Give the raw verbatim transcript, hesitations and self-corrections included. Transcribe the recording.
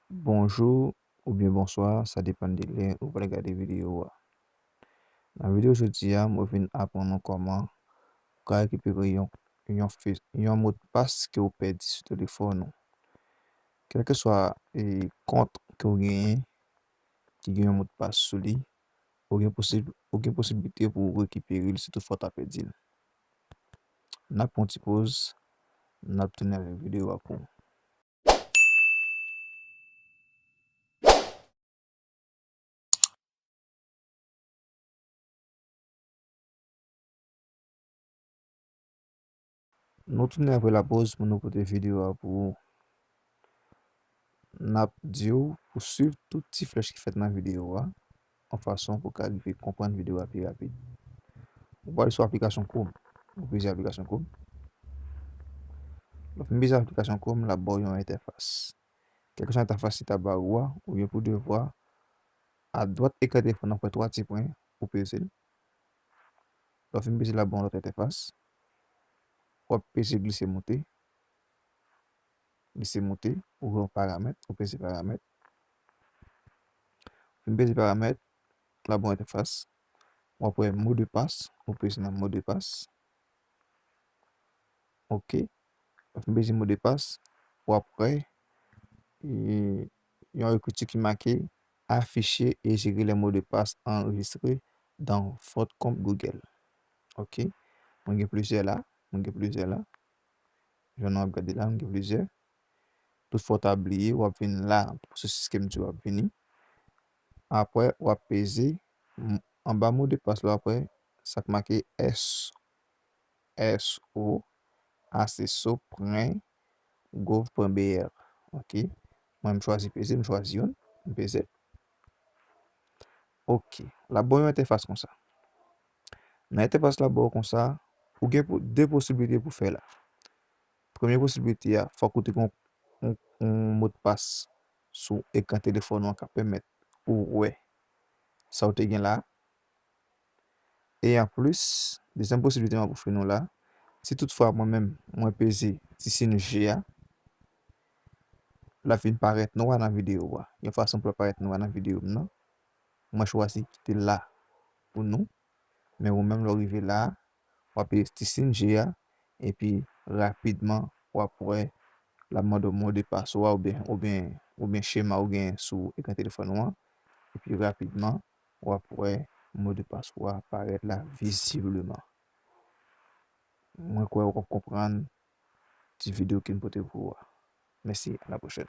Bonjou oubyen bonswa, sa depann de lè ou pral gade videyo a. Nan videyo jodi a, mwen vin aprann nou kòman ou ka rekipere yon, yon, fe- yon modpas ke w pèdi sou telefòn ou. Kèlkeswa e, kont ke w genyen, ki gen yon modpas sou li, ou gen posib, ou gen posiblite pou w rekipere l si toutfwa w ta pèdi l. N ap pran yon ti poz, n ap tounen avèk videyo a pou ou. Nou tounen apre lapoz pou nou pote videyo a pou ou. N ap di w pou swiv tout ti flèch ki fèt nan videyo a, yon fason pou w ka rive konprann videyo a pi rapid. Ou pral sou aplikasyon Chrome. Ou peze aplikasyon Chrome. Lè w fin peze aplikasyon Chrome, l ap ba w yon entèfas. Kèlkeswa entèfas li ta ba ou a, ou gen pou devwa, adwat ekran telefòn nan, w wè twa ti pwen, ou peze l. Lè w fin peze l, l ap ba w yon lòt entèfas. W ap peze glise moute. Glise moute, ou wè yon paramèt, ou peze paramèt. Fin peze paramèt, l ap ba w entèfas. W ap wè modpas, ou peze nan modpas. Ok. W ap peze modpas, w ap wè e, yon ekriti ki make afficher et gérer les mots de passe enregistrés dans votre compte Google. Ok. Mwen gen plizyè la. Mwen gen plizyè la. Jan nou ap gade la, mwen gen plizyè. Toutfwa w ta bliye, w ap vin la, sou sistèm di w ap vini. Apre, w ap peze m- anba modpas la, w ap wè sa k make S, S O, aseso pwen gov pwen B R. Ok. Mwen, m chwazi peze, m chwazi youn, m peze. Ok. L ap ba w yon entèfas konsa. Nan entèfas la ba w konsa, ou gen pou, de posiblite pou fè la. Premye posiblite a, fòk ou te gen yon, yon, yon modpas sou ekran telefòn ou an k ap pèmèt ou wè sa w te gen la. E anplis, dezyèm posiblite m ap ofri nou la, si toutfwa mwen menm, mwen peze ti siy G a, l ap vin parèt nwa nan videyo a. Yon fason pou l parèt nwa nan videyo m nan, mwen chwazi kite l la pou nou. Men ou menm, lè w rive la, w ap peze ti siy G a, epi rapidman, w ap wè l ap mande w modpas ou a oubyen, oubyen, oubyen chema ou gen sou ekran telefòn ou an. Epi rapidman, w ap wè modpas ou a parèt la vizibleman. Mwen kwè w ap konprann ti videyo ke m pote pou ou a. Mèsi, a la pwochèn.